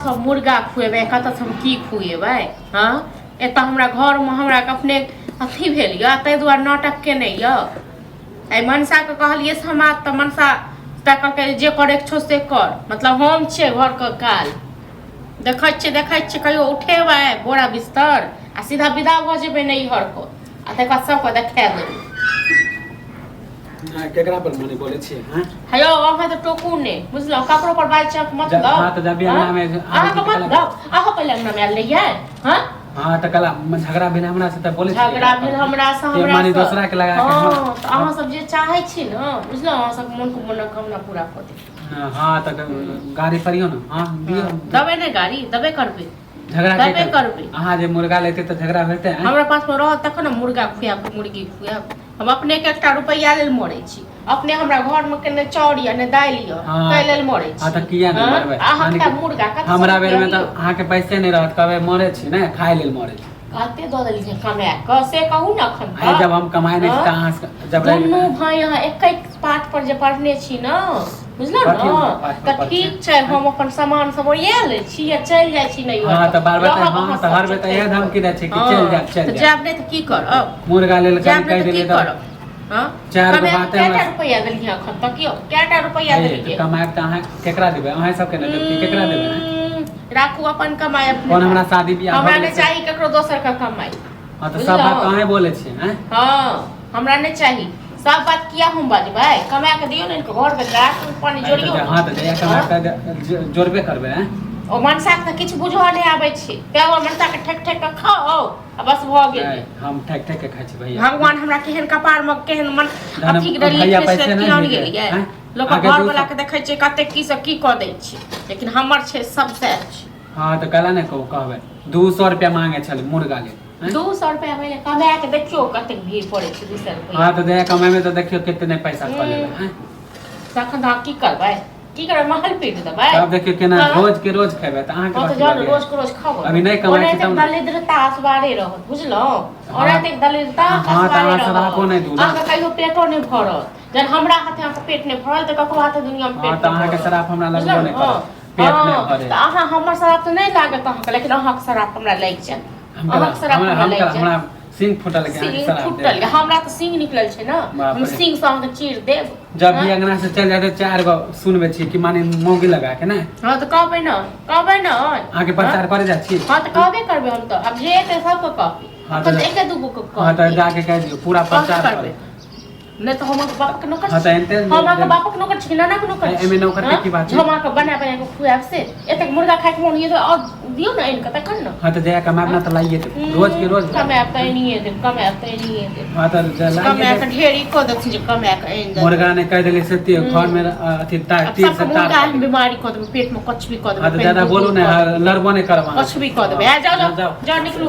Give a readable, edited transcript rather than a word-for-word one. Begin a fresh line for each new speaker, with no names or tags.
हम मुर्गा खुएबै, कतऽसँ हम की खुएबै? हँ, एतऽ हमरा घरमे हमरा अपने अथी भेल यऽ, ताहि दुआरे नाटक केने यऽ। एहि मनसाके कहलियै से हम तऽ मनसा तऽ कहलकै जे करैके छौ से कर। मतलब हम छियै घरके काल। देखै छियै, देखै छियै, कहियो उठेबै बोरा बिस्तर आ सीधा विदा भऽ जेबै नैहरके, आ तकर बाद सबके देखा देबै।
हाँ, केकरा पर मने बोले छियै? हाँ।
हेयौ, अहाँ तऽ टोकू ने, बुझलहुँ? ककरो पर बाजि छै मतलब।
हाँ, तऽ जब भी
हाँ?
अंगना में
अहाँके मतलब अहाँ पहिले अंगना में आयल रहियै? हाँ।
हाँ, तऽ कला झगड़ा भेल हमरा से तऽ बोले छियै।
झगड़ा भेल हमरा से,
ये
हमरा
माने
से।
दोसरा के लगा के
हाँ,
हमरा-
तऽ अहाँ सब जे चाहै छी ने, बुझलहुँ, अहाँ सब मोन के मनोकामना पूरा कऽ देब।
हाँ, तऽ गाड़ी पड़ियो ने। हाँ, दियौ।
हाँ, देबै ने गाड़ी, देबे करबै।
झगड़ा के
देबे करबै।
अहाँ जे मुर्गा लेते तऽ झगड़ा होते हैं?
हमरा पास मे रहत तखन ने मुर्गा खुआब, मुर्गी खुआब। हम अपने के एकटा रुपैआ लेल मरै छी। अपने हमरा घर में के ने चाउर यऽ ने दालि यऽ,
हाँ,
ताहि लेल मरै छी।
हाँ, तऽ किया नहि
हाँ?
मरबै?
अहाँ
यानी
एकटा
कि
मुर्गा कतऽ से
हमरा बेर में तऽ
खुआबियौ?
अहाँके पैसे नहि रहत, कहबै मरे छी ने, खाय लेल मरे छी।
कते दऽ देलियै कमाए कऽ, से कहू ने अखन
आइ
तक?
जब हम कमाइ नहि छी
हाँ?
तऽ अहाँ से- जब रहि-
दुनू भाय अहाँ एकै पाठ पर जे पढ़ने छी ने, बुझलहुँ
कथी
ने?
पाठ पर
तऽ
पढ़ै
ठीक छै, हम अपन सामान सब ओरिया लै छी आ चलि जाइ छी नैहर।
हाँ, तऽ बार बार
रहब
हाँ,
अहाँ
तऽ
सब
हर बेर तऽ इएह धमकी दै छै कि
हाँ,
चलि जायब, चलि
तऽ
जायब।
जायब नहि तऽ की करब?
मुर्गा लेल
जायब
कनि
नहि
कहि
तऽ की
देलियै तऽ
करब? हाँ?
चारि गो
कमाए कऽ
बाते
कएटा
हमरा-
रुपैआ देलियै अखन तक यौ? कएटा रुपैआ
हे, तऽ
देलियै?
कमायब तऽ अहाँ केकरा देबै? अहाँ सबके ने देबै कि केकरा देबै?
राखू अपन कमाइ अपने।
कोन हमरा शादी बियाह
हमरा
भऽ
नहि
गेलै से-
चाही ककरो दोसर के कमाइ।
हाँ, तऽ सब बात अहें बोलै छियै, आँय?
हाँ, हमरा नहि चाही। सब बात किया हम बजबै? कमा के दियौ ने इनको, घर के राशन पानी जोड़ियौ ने।
हाँ, तऽ जहिया कमायब तऽ जोड़बे करबै, आँय?
ओ मनसा के तऽ किछु बुझऽ नहि आबै छै, तैं ओ मनसा के ठेक ठेक के खाओ आ बस भऽ गेल।
नहि, हम ठेक ठेक के खाइ छी भैया।
भगवान हमरा केहन कपार मे केहन मन
धन-
अथी के
भैया
लिखने
पैसे
से
नहि
किया
भेजै,
गेलियै?
आँय?
लोक
अहाँके
घर
दू
वाला
सौ-
के देखै छियै कते की सब की कऽ दै छै, लेकिन हमर छै सब सएह छै।
हाँ, तऽ कहला ने कहू, कहबै 200 रुपया मांगे छलै मुर्गा लेल, आँय?
200 रुपया महीना कमा के देखियौ कतेक भीड़ पड़ै छै 200 रुपया।
हाँ, तऽ जहिया कमेबै तऽ देखियौ कते नहि पैसा कऽ लेबै, आँय?
तखन तऽ अहाँ की करबै? की करबै? महल पीट देबै?
तब देखियौ केना
हाँ?
रोज के रोज खेबै तऽ अहाँके
हाँ, तऽ
कथी
जाउ ने,
लगैया?
रोज के रोज खाउ।
अभी नहि कमाइ छी
ओनाहिते
तब ने।
दरिद्रता असवारे रहत, बुझलहुँ?
हाँ।
ओनाहिते दरिद्रता
हाँ, तऽ
असवारे
अहाँ
रहत।
शराबो नहि दू ने।
अहाँके कहियो पेटो नहि भरत। जहन हमरा हाथे अहाँके पेट नहि भरल तऽ ककरो हाथे दुनिया मे
हाँ,
पेट
तऽ
नहि
अहाँके
भरत।
शराब हमरा लगबो
बुझलहुँ?
नहि
हाँ।
करत, पेट नहि
हाँ,
भरे।
तऽ अहाँ हमर शराब तऽ नहि लागत अहाँके, लेकिन अहाँके शराब हमरा लागि जायत।
हम
अहाँके शराब
हमरा
हमरा
हम
लागि जायत।
हमरा सिंह फूटल के अहाँके
सिंग
शराब
फुटल
देब।
यऽ, हमरा तऽ सिंग निकलल छै ने,
बाप
हम
रे।
सिंग से अहाँके चीर देब।
जब भी
हाँ?
अंगना से चल जाते चार गो सुनबे छी कि माने मौगी लगा के ने।
हाँ, तऽ कहबै ने, कहबै ने।
अहाँके प्रचार करे जाइ छी।
हाँ, तऽ कहबे करबै हम तऽ। आब जे हेतै सबके कहबै।
हाँ,
अखन
तऽ
तऽ एके दूगो के
हाँ, तऽ
कहबै।
जाके कहि दियौ पूरा
कहबे
प्रचार
करबै।
करू।
नहि तऽ हम अहाँके बापक नौकर
हाँ,
छी?
तऽ एनते
हम अहाँके बापक नौकर छी कि नानाके नौकर छी?
एहिमे नौकर के
हाँ?
की बात
जे
छै?
हम अहाँके बना बना कऽ खुआएब से एतेक मुर्गा खायके मोन होइए तऽ आओर दियौ ने आनि कऽ तखन ने।
हाँ, तऽ जहिया कमायब ने तऽ लाइए देब रोज के रोज।
कमायब तऽ आनिए देब, कमायब तऽ आनिए देब।
हाँ, तऽ लाइए
कमाए
देब।
कऽ ढेरी कऽ देथिन जे कमाए कऽ आनि देब।
मुर्गा ने कहि देली से ते घर में अथी तार
आब
तीर से
सबके
तार
मुर्गा
कऽ
एहन
देली।
बीमारी कऽ देबै, पेटमे कुछ भी कऽ
हाँ,
देबै।
तऽ ज्यादा बोलू ने, हाँ, लड़बो नहि करब अहाँ।
कुछ भी कऽ देबै। आ, जाउ जाउ।
जाउ।
जाउ, निकलू।